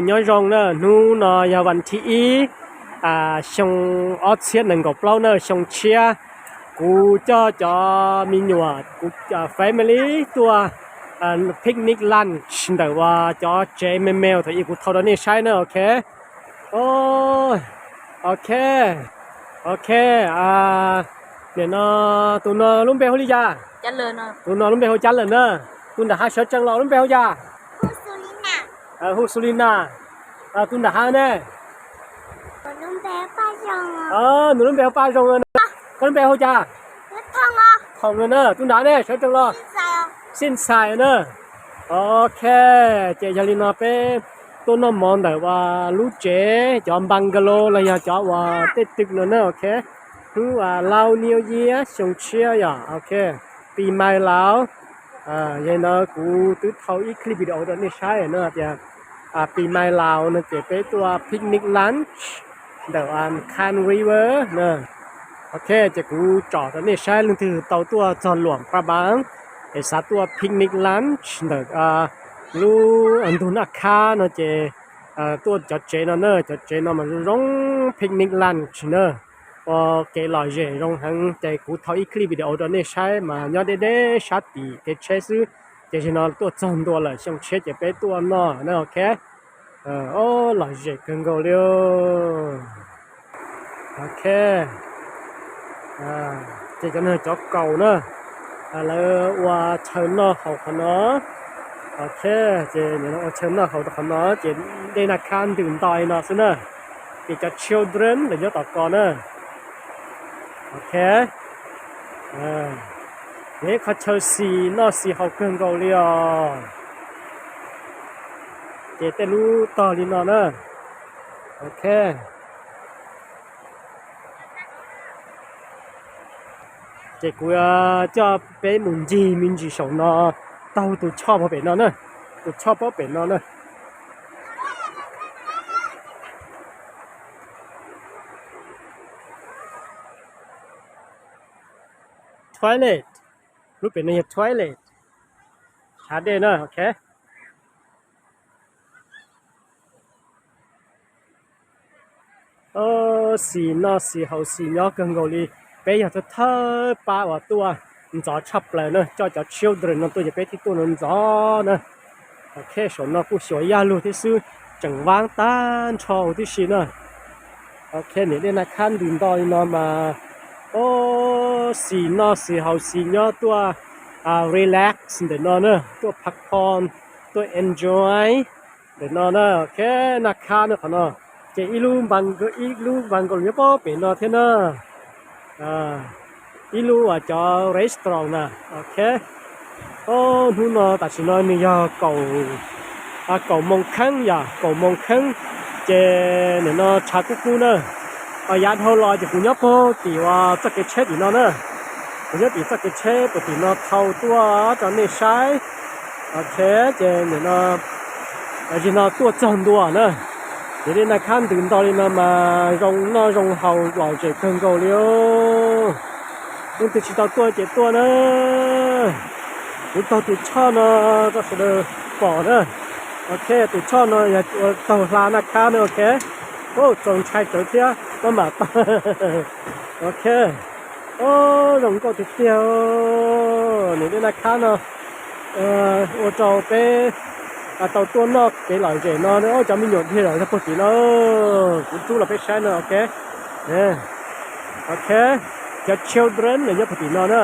Nyob zoo na, hnub no yog vas thib ib, xyoo ob txhiab nees nkaum plaub na, xyoo tshiab. Kuv coj cov me nyuam, kuv family tuaj picnic lunch ntawm uas cov tsev me me thaum ub kuv thau rau nej saib na, ok. Ok, ok. Nim no tus no lub npe hu li cas? Tus no lub npe hu Cab Lawm na. Tus nram hav sawv tsees los lub npe hu cas? Hu Sulina. Tus nram hav ne? Nws lub npe hu Paj Zoo na. Koj lub npe hu cas? Thoom na. Tus nram ne, sawv tsees los? Xij Xais na. Ok, ces yog li no peb tuaj noj mov ntawm uas lub tsev cov bungalow los yog cov uas tej twg no na, ok. Hnub Lao New Year xyoo tshiab yom, ok. Pis mais Laus. Yog li no kuv twb thau ib clip video rau nej saib no tias pis mais Laus no ces peb tuaj picnic lunch ntawm Khan River na. Ok, ces kuv tsom rau nej saib leej twg tau tuaj txog Luam Prabang es xav tuaj picnic lunch ntawm lub ntug Naj Khab no ces tuaj cov tsev no na, cov tsev no mas zoo zoo picnic lunch na. Ua kev lom zem zoo heev ces kuv thau ib clip video rau nej saib mas nyob deb deb sab tim kev tsheb xwb. Ces zaum no tuaj txog ntua lawm, xyoo tshiab ces peb tuaj noj na, ok. Lom zem kawg nkaus li. Ok, ces cov no cov kaus na, lawv ua chaw noj haus qhov no. Ok, ces ua chaw noj haus rau qhov no ces dej Naj Khab ntws nto li no xwb na. Ces cov children lawv nyob tom ko na. Ok, ces qhov chaw xis noj xis haus kawg nkaus li os. Ces tej lub tog li no na. Ok, ces kuv coj peb mus ncig me ntsis saum no, taug tus choj pem no na, tus choj pem no na. Toilet, lub pem no yog toilet, hav dej na, ok. Xis noj xis haus xis nyob kawg nkaus li. Peb yog thawj thawj pab uas tuaj ntxov tshaj plaws na, coj cov children no tuaj ces peb thiaj tuaj ntxov na. Ok, saum no kuj xyuas yaj lug thiab xwb, tseem vab tag nrho huv tib si na. Ok, niam dej Naj Khab ntws nto li no mas, xis noj xis haus xis nyob tuaj relax ntawm no na, tuaj pha phom, tuaj enjoy ntawm no na. Ok, Naj Khab na qhov no, ces ib lub, ib lub bungalow nyob pem no thiab na. Ib lub uas cov restaurant na, ok. Hnub no tam sim no nws yog kaum moos kheeb yom, kaum moos kheeb, ces nim no tshav kub kub na. Yav dhau los ces kuv nyob puag tim uas txoj kev tsheb tim no na, kuv nyob tim txoj kev tsheb puag tim no thau tuaj rau nej saib. Ok, ces nim no, zaum no tuaj txog ntua na, ces dej Naj Khab ntws nto li no mas zoo noj zoo haus lom zem kawg nkaus li. Leej twg tsis tau tuaj ces tuaj na. Kuv taug tus choj no rau sawv daws pom na. Ok, tus choj no yog ua taug hla Naj Khab na, ok. Txaus ntshai tsawv thiab maj mam taug. Ok, zoo nkauj tiag tiag. Niam dej Naj Khab no ua rau peb tau tuaj noj kev lom zem no, cov me nyuam dhia los yog puag tim no, kuv rub los peb saib no, ok. Ok, cov children los nyob puag tim no na.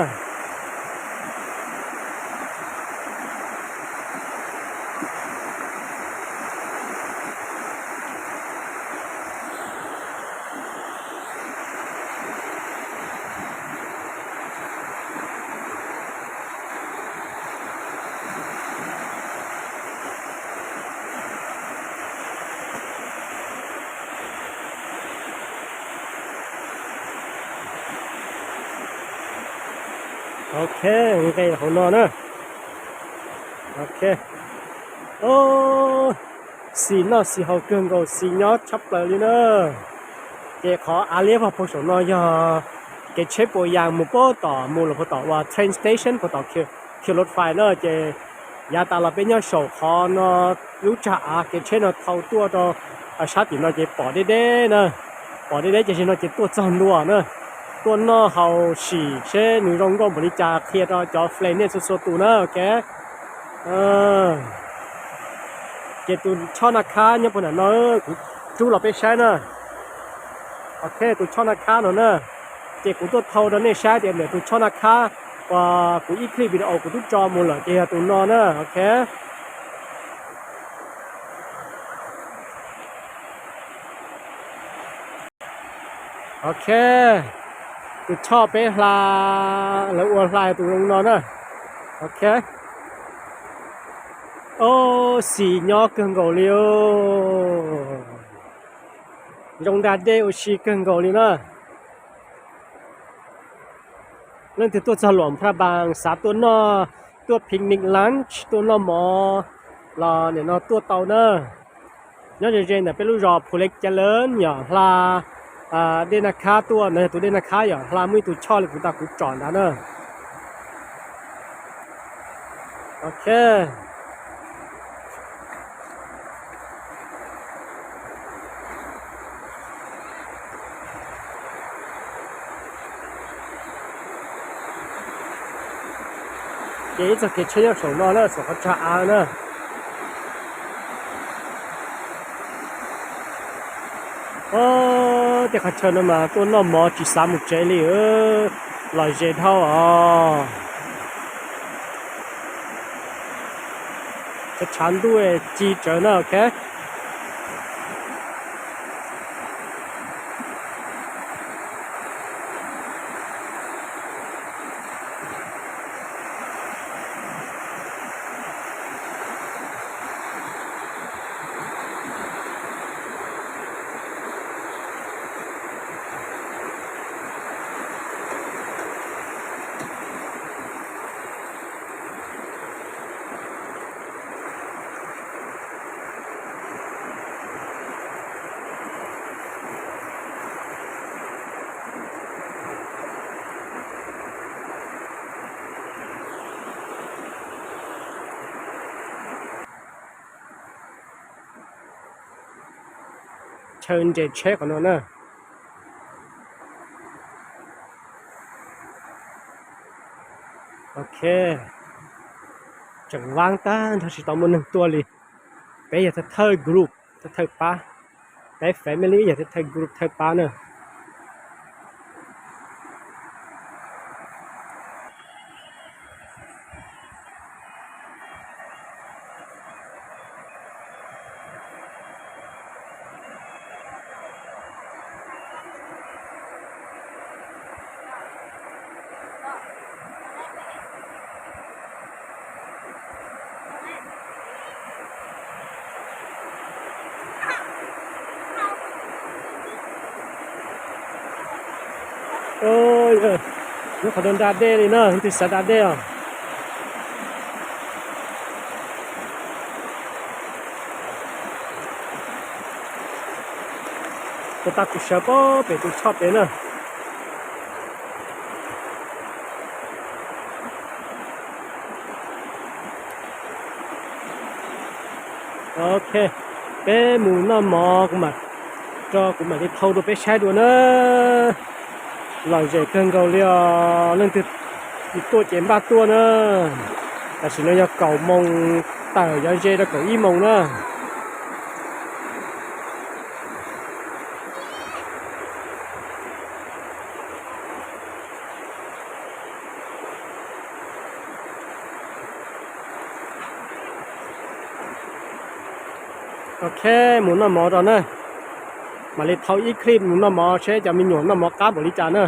Ok, nqes hauv no na. Ok, xis noj xis haus kawg nkaus, xis nyob tshaj plaws li na. Ces qhov av liab vog puag saum no yog kev tsheb puas yas mus puag tom, mus los puag tom uas train station puag tom khiw rau fais na. Ces yav tas los peb nyob saum qhov no Lub tsag av kev tsheb no thau tuaj rau sab tim no ces pom deb deb na, pom deb deb ces zaum no ces tuaj txog ntua na, tuaj noj haus sim seb nws zoo nkauj npaum li cas qhia rau cov fans nej txhua txhua tus na, ok. Ces tus choj naj khab nyob puag nram no, kuv rub los peb saib na. Ok, tus choj naj khab no na, ces kuv tuaj thau rau nej saib tias ntawm tus choj naj khab uas kuv ib clip video kuv twb tso mus lawm ces yog tus no na, ok. Ok, tus choj peb hla, lawv ua hla tus zoo no na. Ok. Ob, xis nyob kawg nkaus li. Zoo da dej ua si kawg nkaus li na. Leej twg tuaj txog Luam Phra Npas xav tuaj noj, tuaj picnic lunch, tuaj noj mov los nim no tuaj tau na. Nyob ze ze ntawm peb lub zos Phu Lej Ca Leeb yom, hla dej naj khab tuaj no, yog tus dej naj khab yom, hla muaj ib tug choj li kuv tau kuv tsom ntawd na. Ok. Ces ib txoj kev tsheb nyob saum no na, saum qhov tsag av na. Ob, tej qhov chaw no mas tuaj noj mov tsis xav mus tsev li, lom zem dhau os. Tshav ntuj ci tsawv na, ok. Chaw nres tsheb qhov no na. Ok, tseem vab tag nrho tsis tau muaj neeg tuaj li. Peb yog thawj thawj group thawj thawj pab, peb family yog thawj thawj group thawj pab na. Lub qhov no da dej li na, leej twg xav da dej os. Tus tag kuv sawv pem tus choj pem na. Ok, peb mus noj mov, kuv mam, kuv mam li thau rau peb saib dua na. Lom zem kawg nkaus li os, leej twg tuaj ces npaj tuaj na. Tam sim no yog kaum moos tawm, yuav ze rau kaum ib moos na. Ok, mus noj mov rau na. Mam li thau ib clip mus noj mov seb cov me nyuam noj mov qab npaum li cas na.